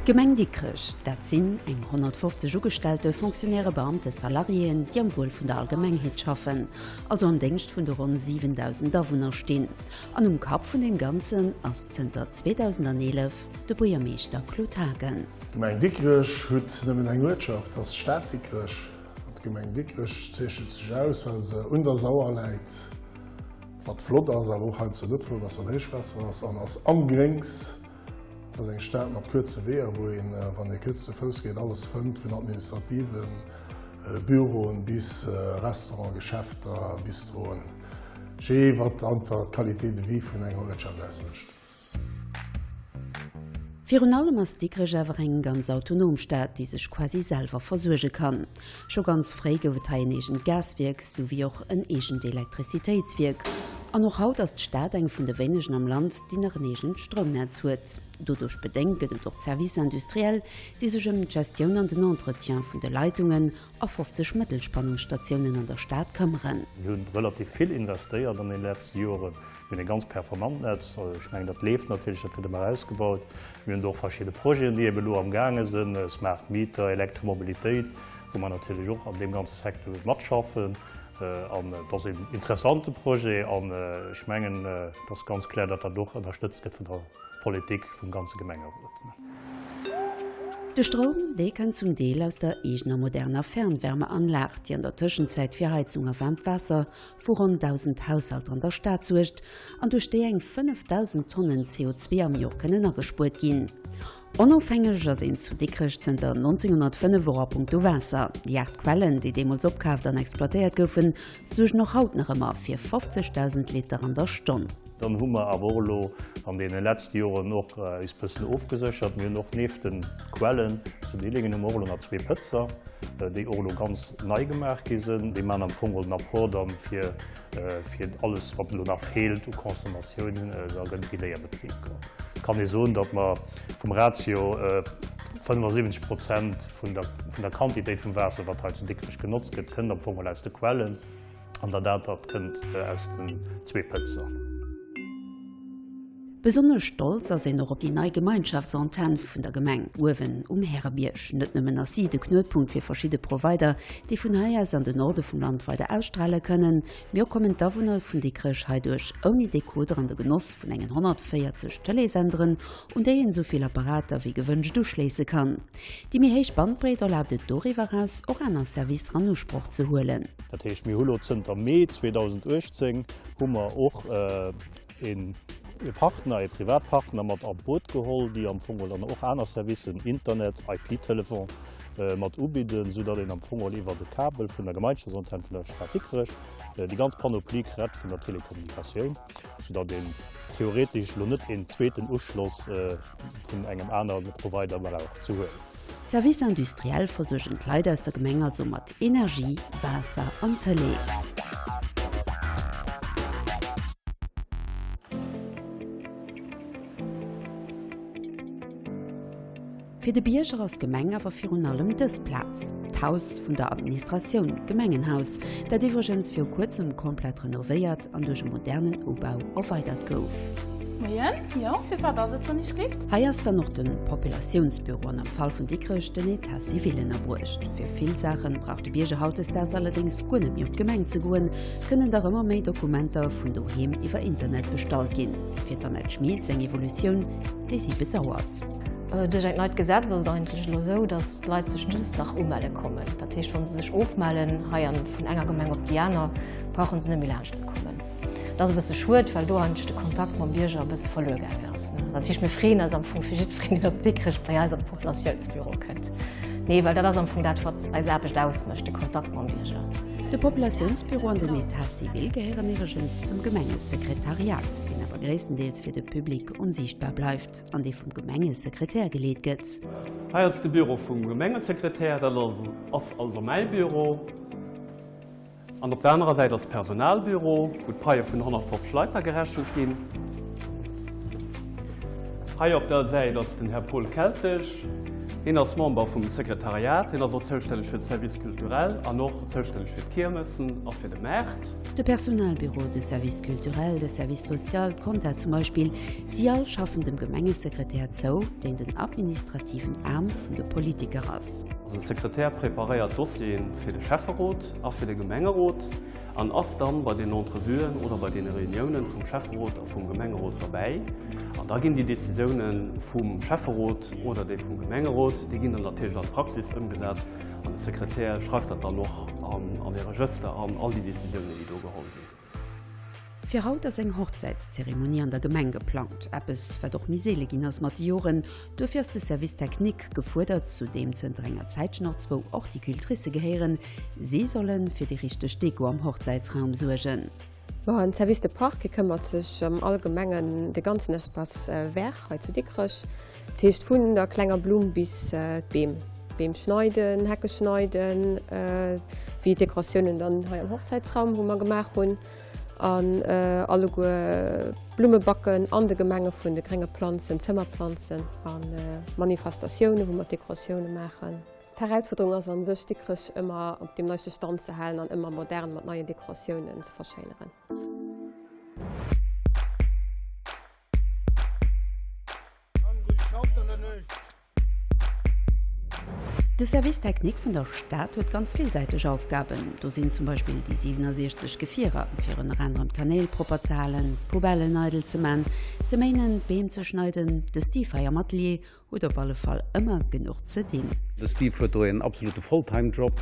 D'Gemeng Dikrech, dat sinn eng 150 Ugestellte, Fonctionnaires, Beamte, Salariéen, déi am Wuel vun der Allgemengheet schaffen, also am Déngscht vun de ronn 7.000 Awunner stinn. An um Kapp vun deem Ganzen ass zënter 2011 de Buergermeeschter Claude Haagen. D'Gemeng Dikrech huet nëmmen eng Uertschaft, dat ass d'Stad Dikrech. An d'Gemeng Dikrech zeechent sech aus, well se un der Sauer läit, wat flott ass, awer och heiansdo net flott ass, wann Héichwaasser ass, an ass am Gréngs. Et ass eng Stad mat kuerze Weeër, wou een, wann ee kuerz zu Fouss geet, alles fënnt, vun administrative Büroen bis Restauranten, Geschäfter, Bistroen, jee wat einfach d'Qualité de vie vun enger Uertschaft ausmécht. Virun allem ass Dikrech awer eng ganz autonom Stad, déi sech quasi selwer versuerge kann. Scho ganz fréi gouf et hei en eegent Gaswierk, sou wéi och en eegent Elektrizitéitswierk. An och haut ass d'Stad eng vun de wéinegen am Land, déi nach en eegent Stroumnetz huet. Doduerch bedéngt gëtt et och d'Services industriels, déi sech ëm d'Gestioun an den Entretien vun de Leitungen a 50 Mëttelspannungsstatiounen an der Stad këmmeren. Mir hunn relativ vill investéiert an den letzte Joren. Mir hunn e ganz performant Netz. Ech mengen, dat leeft natierlech, dat gëtt ëmmer ausgebaut. Mir hunn do och verschidde Projeten, déi ebe elo amgaange sinn, Smart Meter, Elektromobilitéit, wou mer natierlech och an deem ganze Secteur matschaffen. An et ass een interessante Projet an ech mengen, et ass ganz kloer, datt dat och ënnerstëtzt gëtt vun der Politik, vum ganze Gemengerot. De Stroum, dee kënnt zum Deel aus der eegener moderner Fernwärmeanlag, déi an der Tëschenzäit fir Heizung a waarmt Waasser vu ronn 1.000 Haushalter an der Stad suergt an duerch déi eng 5.000 Tonnen CO2 am Jor kënnen agespuert ginn. Onofhängeg ass een zu Dikrech zënter 1905 och a punkto Waasser. Déi 8 Quellen, déi deemools opkaaft an exploitéiert goufen, suergen och haut nach ëmmer fir 50.000 Liter an der Stonn. Dann hu mer awer och elo an deene letzte Joren och eis bëssen ofgeséchert. Mir hunn och nieft de Quellen zu Dillingen hu mer och elo nach zwee Pëtzer, déi och elo ganz nei gemaach gi sinn. Déi maachen am Fong geholl den Apport dann fir, fir alles, wat elo nach feelt u Consommatioun, da gëtt et déi Léierbetrib. Et kann ee soen, datt mer vum Ratio 75 Prozent vun der, vun der Quantitéit vum Waasser, wat hei zu Dikrech genotzt gëtt, kënnt am Fong geholl aus de Quellen. An dat anert kënnt aus den zwee Pëtzer. Besonnesch stolz ass een och op déi nei Gemeinschaftsantenn vun der Gemeng uewen um Härebierg. Net nëmmen ass si de Knuetpunkt fir verschidde Provider, déi vun hei aus an den Norde vum Land weider ausstrale kënnen, mee och kommen d'Awunner vun Dikrech heiduerch ouni Decoder an de Genoss vun engen 140 Tëleessenderen, un déi een esou vill Apparater wéi gewënscht uschléisse kann. Déi méi héich Bandbreet erlaabt et doriwwer eraus och aner Servicer an Usproch ze huelen. Dat heescht, mir hu lo zënter Mee 2018 hu mer och ee Partner, ee Privatpartner mat an d'Boot geholl, déi am Fong dann och aner Servicen, Internet, IP-Telefon, mat ubidden, soudatt een am Fong iwwer de Kabel vun der Gemeinschaftsantenn vun der Stad Dikrech déi ganz Panoplie kritt vun der Telekommunikatioun, soudatt een theoretesch elo net een zweeten Uschloss vun engem anere Provider brauch ze huelen. D'Services industriels versuergen d'Leit aus der Gemeng also mat Energie, Waasser an Tëlee. Fir de Bierger ass d'Gemeng awer virun allem dës Plaz, d'Haus vun der Administratioun, d'Gemengenhaus, dat iwwregens viru kuerzem komplett renovéiert an duerch e modernen Ubau erweidert gouf. Moien, jo, firwat ass et wann ech rifft? Hei ass dann och de Populatiounsbüro an am Fall vun Dikrech den Etat civil ënnerbruecht. Fir vill Saache brauch de Bierger hautdesdaags allerdéngs guer net méi op d'Gemeng ze goen, kënnen dach ëmmer méi Dokumenter vun doheem iwwer Internet bestallt ginn. Fir d'Annette Schmieds eng Evolutioun, déi si bedauert. Duerch eng neit Gesetz ass et eigentlech elo esou, datt d'Leit sech just nach umelle kommen. Dat heescht, wa se sech ofmellen hei an vun enger Gemeng op déi aner, brauche se net méi laanscht ze kommen. Dat ass e bësse schued, well do eigentlech de Kontakt mam Bierger e bësse verluer gaangen ass. Dat heescht, mir freeën eis am Fong fir jiddwereen, deen op Dikrech bei eis an de Populatiounsbüro kënnt. Nee, well dat ass am Fong dat, wat eis Aarbecht ausmécht, de Kontakt mam Bierger. De Populatiounsbüro an den Etat civil gehéieren iwwregens zum Gemengesekretariat, deen awer gréisstendeels fir de Public onsiichtbar bleift. An dee vum Gemengesekretär geleet gëtt. Hei ass de Büro vum Gemengesekretär, dat ass also mäi Büro. An op der anerer Säit ass d'Personalbüro, wou d'Paie vun 150 Leit da gerechent ginn. Hei op der Säit ass den Här Paul Keltesch. Hien ass Member vum Sekretariat. Hien ass och zoustänneg fir de Service culturel an och zoustänneg fir d'Kiermessen a fir de Maart. De Personalbüro, de Service culturel, de Service social, d'Compta zum Beispill, si all schaffen dem Gemengesekretär zou, deen den administrativen Aarm vun de Politiker ass. De Sekretär preparéiert d'Dossieren fir de Schäfferot a fir de Gemengerot an ass dann bei den Entrevuen oder bei deene Reuniounen vum Schäfferot a vum Gemengerot derbäi. An da ginn déi Décisiounen vum Schäfferot oder déi vum Gemengerot, déi ginn dann natierlech an d'Praxis ëmgesat an de Sekretär schreift dat dann och an de Regëster an, all déi Décisiounen, déi do geholl ginn. Fir haut ass eng Hochzäitszeremonie an der Gemeng geplangt. Eppes, wat och méi seele ginn ass mat de Joren. Dofir ass de Service technique gefuerdert, zu deem zënter enger Zäitchen och zwou Horticultricë gehéieren. Si solle fir déi richteg Deko am Hochzäitsraum suergen. Bon, den Service de Parc këmmert sech am Allgemengen de ganzen Espace vert hei zu Dikrech. Dat heescht vun der klenger Blumm bis d'Beem. Beem schneiden, Hecke schneiden, wéi d'Dekoratiounen dann hei am Hochzäitsraum, wou mer gemaach hunn. An alleguer Blumme backen an de Gemenge vun de grénge Planzen, Zëmmerplanzen a Manifestatiounen, wou mer d'Dekoratioune maachen. D'Herausfuerderung ass a sech, Dikrech ëmmer op deem neiste Stand ze halen an ëmmer modern mat neien Dekoratiounen ze verschéineren. De Service technique vun der Stad huet ganz villsäiteg Aufgaben. Do sinn zum Beispill déi 67 Gefierer, fir ënner anerem d'Kanäl propper ze halen, d'Poubellen eidel ze man, ze méinen, d'Beem ze schneiden. De Steve hei am Atelier huet op alle Fall ëmmer genuch ze dinn. De Steve huet do een absolute Fulltime-Job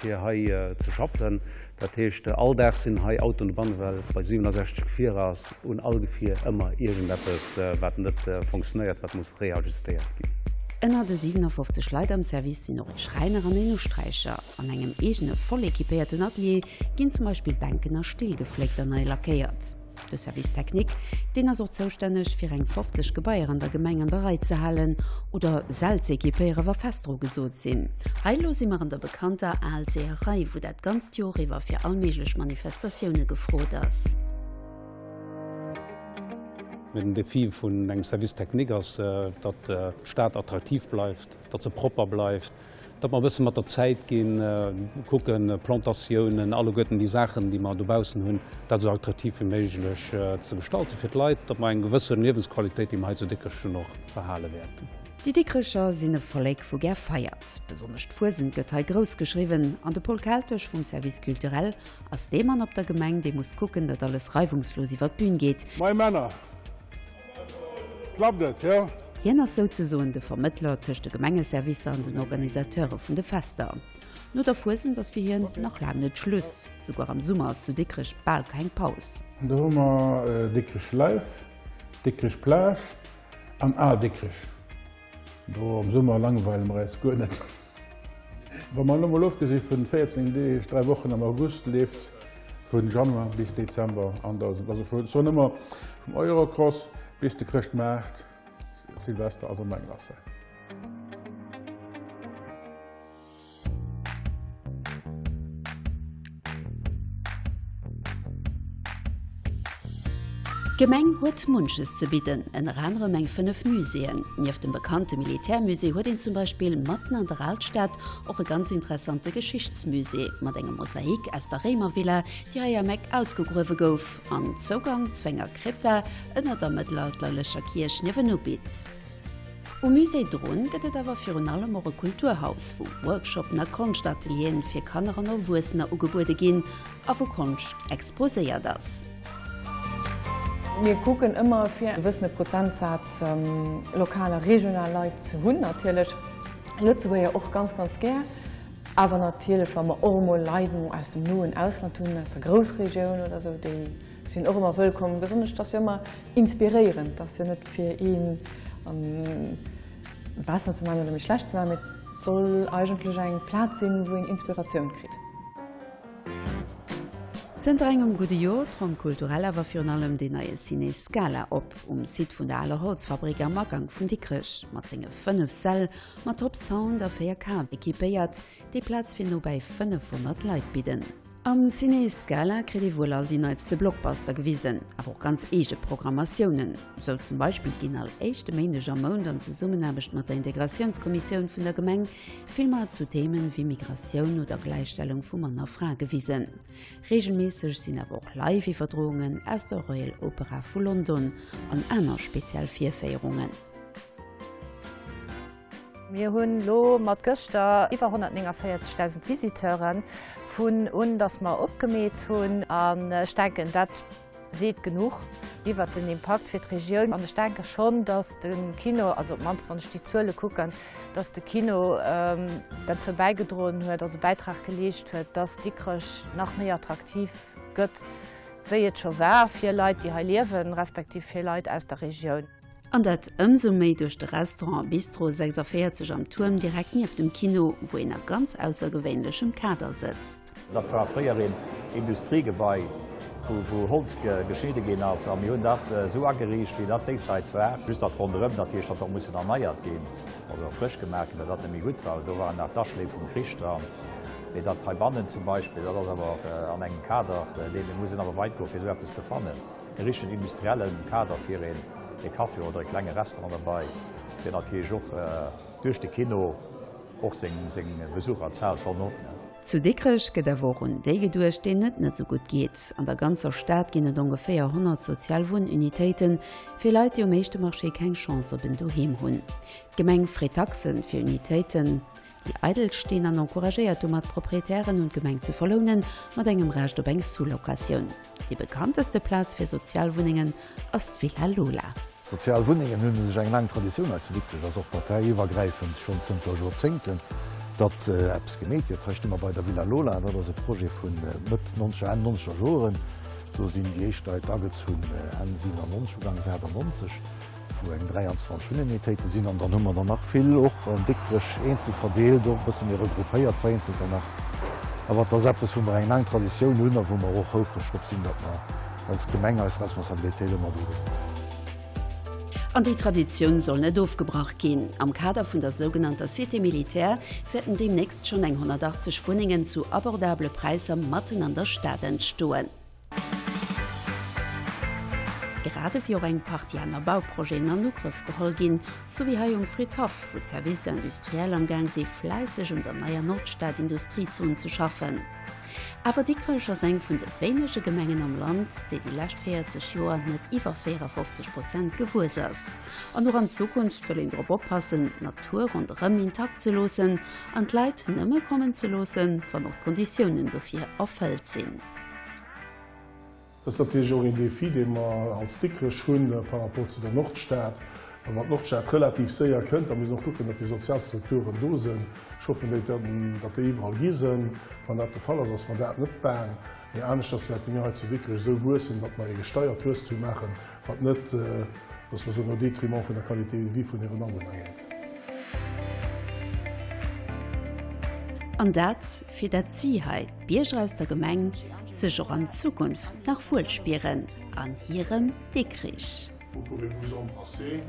fir hei ze schaffen. Dat heescht all Dag sinn hei Autoen dobannen, well bei 67 Gefierer ass un all Gefier ëmmer iergendeppes wat net fonctionnéiert, wat muss reajustéiert ginn. Ënner de 57 Leit am Service sinn och ee Schräiner an een Usträicher. An engem eegene voll equipéierten Atelier ginn zum Beispill Bänken a Still gefléckt an nei lackéiert. De Service technique, deen ass och zoustänneg, fir eng 50 Gebaier an der Gemeng an der Rei ze halen oder Säll ze equipéieren, wa Fester ugesot sinn. Hei elo si mer an der bekannter Al Seeërei, wou dat ganzt Joer iwwer fir all méiglech Manifestatioune gefrot ass. Mee den Defi vun engem Service technique ass, datt d'Stad attraktiv bleift, datt se propper bleift, Datt mer e bësse mat der Zäit ginn, kucken, Plantatiounen, alleguerten déi Saachen, déi mer dobaussen hunn, dat esou attraktiv wéi méiglech ze gestalten fir d'Leit, datt mer eng gewësse Liewensqualitéit, déi mer hei zu Dikrech hunn, och behale wäerten. Déi Dikrecher sinn e Vollek wou gär feiert. Besonnesch d'Fuesent gëtt hei grouss geschriwwen an de Paul Keltesch vum Service culturel ass dee Mann op der Gemeng, dee muss kucken, datt alles reiwungslos iwwer d'Bün geet. Moie Männer! Klappt et, jo? Hien ass souzesoen de Vermëttler tëscht de Gemengeservicer an den Organisateure vun de Fester. No der Fuesent ass fir hien nach laang net Schluss. Souguer am Summer ass zu Dikrech bal keng Paus. Do hu mer Dikrech Live, Dikrech Plage an Al Dikrech. Do am Summer langweile mer eis guer net. Wa mer elo mol ofgesi vun 14 Deeg, 3 Wochen am August, leeft vu Januar bis Dezember an der, also vu, soen ëmmer vum Eurocross bis de Chrëschtmaart, Silvester ass ëmmer eng lass. D'Gemeng huet munches ze bidden, ënner anerem eng 5 Muséeën. Nieft dem bekannte Militärmusée huet een zum Beispill matten an der Alstad och e ganz interessante Geschichtsmusée mat engem Mosaik aus der Réimervilla, déi hei am Eck ausgegruewe gouf an Zougang zu enger Krypta ënner der mëttelalterlecher Kierch niewenu bitt. Um Musée drun gëtt et awer virun allem och e Kulturhaus, wou Workshopen a Konschtatelieren fir Kanner an Erwuessener ugebuede ginn a wou Konscht exposéiert ass. Mir kucken ëmmer fir e gewëssene Prozentsaz lokal a regional Leit ze hunn natierlech. Lëtzebuerger och ganz, ganz gär. Awer natierlech wa mer och emol Leit aus dem noen Ausland hunn, aus der Groussregioun oder esou, déi sinn och ëmmer wëllkomm. Besonnesch, et ass jo ëmmer Inspiréierend, ass jo net fir een besser ze maachen oder méi schlecht ze maachen, mee et soll eigentlech eng Plaz sinn, wou een Inspiratioun kritt. Zënter engem gudde Joer trompt kulturell awer virun allem deen neie Ciné Scala op, um Site vun der aler Holzfabrik am Agank vun Dikrech. Mat senge 5 Säll mat Top Sound a 4 K equipéiert, déi Plaz fir nobäi 500 Leit bidden. Am Ciné Scala kritt ee wuel all déi neitste Blockbuster gewisen, awer och ganz eege Programmatiounen. Sou zum Beispill ginn all éischte Méindeg am Mount an Zesummenaarbecht mat der Integratiounskommissioun vun der Gemeng Filmer zu Themen wéi Migratioun oder Gläichstellung vu Mann a Fra gewisen. Reegelméisseg sinn awer och Live-Iwwerdroungen aus der Royal Opera vu London an aner speziell Virféierungen. Mir hunn elo mat gëschter iwwer 149.000 Visiteuren, vun un datt mer opgemeet hunn. An ech denken, dat seet genuch iwwert den Impakt fir d'Regioun. An ech denke schonn, datt de Kino, also op d'mannst wann ech déi Zuele kucken, datt de Kino derzou bäigedroen huet, also Bäitrag geleescht huet, datt Dikrech nach méi attraktiv gëtt, wéi et scho war fir Leit, déi hei liewen, respektiv fir Leit aus der Regioun. An dat ëmsou méi duerch de Restaurant Bistro 46 am Tuerm direkt nieft dem Kino, wou een a ganz aussergewéinlechem Kader sëtzt. Dat war fréier een Industriegebai, wou Holz geschnidde ginn ass a mir hunn dat esou ageriicht, wéi dat déi Zäit war. Just dat ronderëm natierlech, dat och mussen erneiert ginn, also frësch gemaach ginn, well dat net méi gutt war. Do waren nach d'Aschléi vum Krich dran. Mee dat heibannen zum Beispill, dat ass awer an engem Kader, deen, do muss een awer weit goen, fir esou eppes ze fannen. E richtegen industriellen Kader fir een e Café oder e klenge Restaurant derbei, deen natierlech och duerch de Kino och seng seng Besucherzahl schonn hott. Zu Dikrech gëtt awer och un déi geduecht, deenen et net esou gutt geet. An der ganzer Stad ginn et ongeféier 100 sozial Wunnunitéiten, fir Leit, déi um éischte Marché keng Chance op en Doheem hunn. D'Gemeng freet Taxen fir Unitéiten. Déi eidel stinn an encouragéiert domat d'Proprietären un d'Gemeng ze verlounen, mat engem Recht op eng Sous-Locatioun. Déi bekannteste Plaz fir Sozialwunnengen ass d'Villa Lola. Sozial Wunnengen hunn u sech eng laang Traditioun hei zu Dikrech, ass och parteiiwwergräifend schonn zënter Joerzéngten, datt eppes gemeet gëtt. Hei sti mer bei der Villa Lola, dat ass e Projet vu Mëtt nonzeger, Enn nonzeger Joren. Do sinn déi éischt Leit agezunn Enn 97, Uganks 98. wou eng 23 Wunnunitéite sinn an dann hu mer der nach vill och an Dikrech eenzel verdeelt, och e bësse méi regroupéiert, vereenzelter nach. Awer et ass eppes, wou mer eng laang Traditioun hunn a wou mer och houfreg drop sinn, datt mer als Gemeng eis Responsabilitéit ëmmer do hunn. An déi Traditioun soll net ofgebrach ginn. Am Kader vun der sougenannter Cité militaire wäerten deemnächst schonn eng 180 Wunnengen zu abordabele Präisser matten an der Stad entstoen. Grad ewéi och eng Partie aner Bauprojeten an Ugrëff geholl ginn, sou wéi hei um Fridhaff, wou d'Services industriels am Gaang si fläisseg un der neier Nordstad-Industriezon ze schaffen. Awer Dikrech ass eng vun de wéinege Gemengen am Land, déi déi lescht 40 Joer net iwwer 54 Prozent gewuess ass. An och an Zukunft wëll een drop oppassen, d'Natur ronderëm intakt ze loossen an d'Leit nëmme kommen ze loossen, wann och d'Konditiounen dofir erfëllt sinn. Dat ass natierlech och een Défi, dee mer als Dikrech hunn par rapport zu der Nordstad. Well wann d'Nordstad relativ séier kënnt, da muss een och kucken, datt déi sozial Strukturen do sinn. Ech hoffen, datt déi iwwerall gi sinn. Wann dat de Fall ass, ass mer dat net baang. Mee aneschters wäerte mir hei zu Dikrech esou wuessen, datt mer ee gesteiert Wuesstum maachen, wat net, loosse mer soen, au détriment vun der Qualité de vie vun hiren Awunner geet. An dat, fir dat si hei, d'Bierger aus der Gemeng, sech och an Zukunft nach wuel spieren an hirem Dikrich. Vous pouvez vous embrasser.